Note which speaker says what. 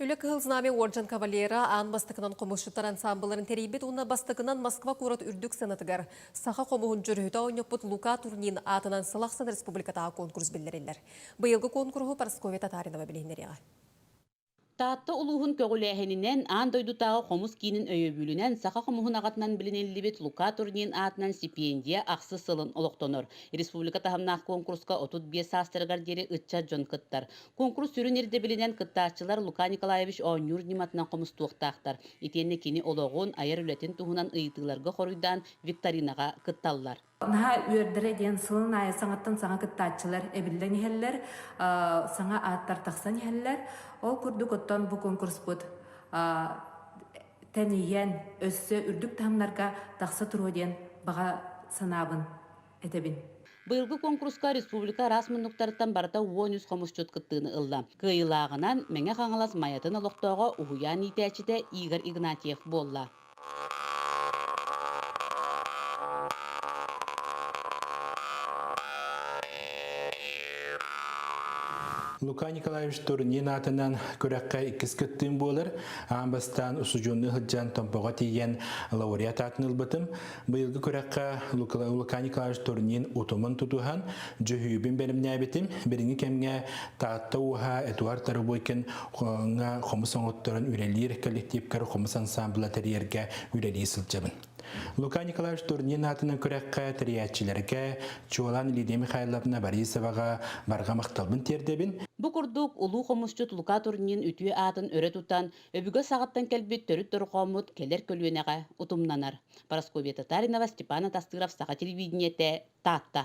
Speaker 1: Үлэ Кыһыл Знамя уордьан кавалера аан бастакынан хомусчуттар ансаамбылларын тэрийбит уонна бастакынан Москва куорат үрдүк сыанатыгар саха хомуһун дьөрүһүтэ оонньоппут Лука Турнин аатынан сыл ахсын республикатааҕы конкурс биллэриллэр. Быйылгы куонкуруһу Парасковья Татаринова билиһиннэриэҕэ.
Speaker 2: Таатта улууһун көҕүлээһининэн аан дойдутааҕы хомус киинин өйөбүлүнэн саха хомуһун аҕатынан билиниллибит Лука Турнин аатынан стипендия ахсыс сылын олохтонор. Республика таһымнаах куонкуруска 35 саастарыгар диэри ыччат дьон кыттар. Куонкурус сүрүн ирдэбилинэн кыттааччылар Лука Николаевич оонньуур ньыматынан хомустуохтаахтар. Итиэннэ кини олоҕун, айар үлэтин туһунан ыйытыыларга хоруйдаан викторинаҕа кытталлар.
Speaker 3: Наһаа үөрдэрэ диэн сылын аайы саҥаттан саҥа кыттааччылар эбиллэн иһэллэр, саҥа ааттар тахсан иһэллэр. Ол курдук оттон бу конкурспут тэнийэн, өссө үрдүк таһымнарга тахса туруо диэн баҕа санаабын этэбин.
Speaker 2: Быйылгы куонкуруска республика араас муннуктарыттан барыта 13 хомусчут кыттыыны ылла. Кыайыылааҕынан Мэҥэ Хаҥалас Майатын олохтооҕо уһуйаан иитээччитэ Игорь Игнатьев буолла.
Speaker 4: Лука Николаевич Турнин аатынан күрэххэ иккис кыттыым буолар. Аан бастаан устудьуоннуу сылдьан Томпоҕо тиийэн лауреат аатын ылбытым. Быйылгы күрэххэ Лука Николаевич Турнин утумун тутуһан, дьүһүйүүбүн бэлэмнээбитим. Билиҥҥи кэмҥэ Таатта ууһа Эдуард Тарабойкин хомус оҥотторон үлэлиир коллективкар хомус ансамбла тэрийэргэ үлэлии сылдьабын. Лука Николаевич Турнин аатынан күрэххэ тэрийээччилэргэ, чуолаан Лидия Михайловна Борисоваҕа барҕа махталбын тиэрдэбин.
Speaker 2: Бу курдук, улуу хомусчут Лука Турнин үтүө аатын өрө тутан, өбүгэ саҕаттан кэлбит төрүт дорҕооммут кэлэр көлүөнэҕэ утумнанар. Парасковья Татаринова, Степан Атастыров, Саха телевидениетэ, Таатта.